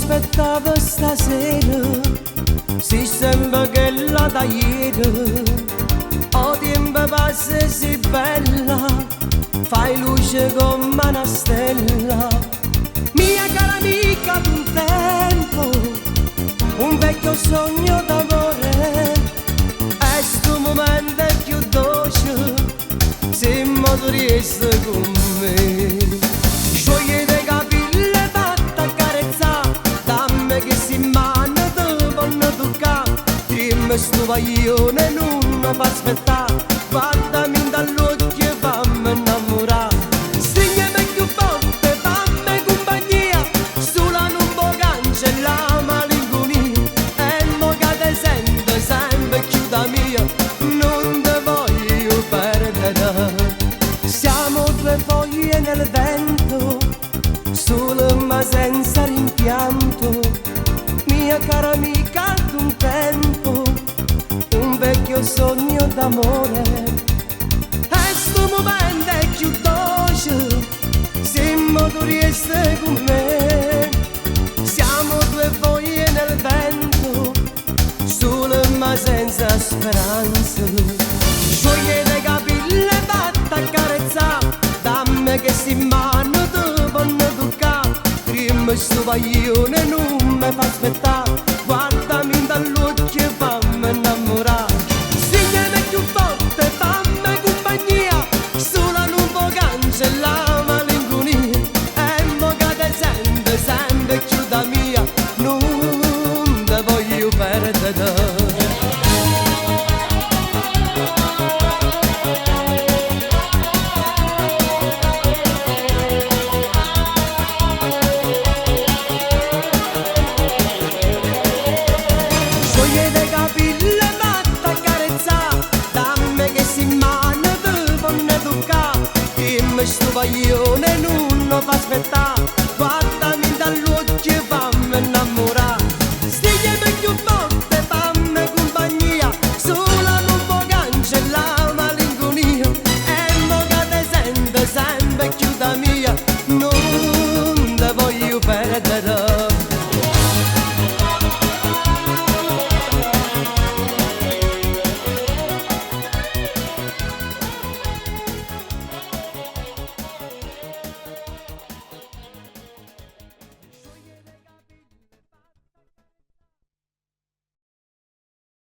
T'aspettavo stasera, si sempre quella da ieri. O tempo passa e si bella, fai luce come una stella. Mia cara amica d'un tempo, un vecchio sogno d'amore. E sto momento è più dolce, se mo tu riesci con me. Sciogli i capelli fatta accarezzà, dammi che si mano te vanno toccare. Dimmi sto paglione non fa aspettare, guardami dall'occhio e fammi innamorare. Stringimi più forte, fammi compagnia, sola non può cancellare malinconia. E mo che te sento sempre più da mia, non te voglio perdere. Siamo due foglie nel vento, sole ma senza rimpianto. Mia cara amica d'un tempo, un vecchio sogno d'amore. E sto momento è più dolce, se mo tu riesci con me. Siamo due foglie nel vento, sole ma senza speranza. Sciogli i capelli fatta accarezzare, dammi che si mano te vanno toccare. Dimmi sto paglione non mi fa aspettare, guardami dall'occhio e fammi innamorare. Stringimi più forte, fammi compagnia, sola non può cancellare malinconia. E mo che te sento sempre più da mia, non te voglio perdere. Sciogli i capelli fatta accarezzare, dammi che si mano te vanno toccare. Dimmi sto paglione non lo fa aspettare,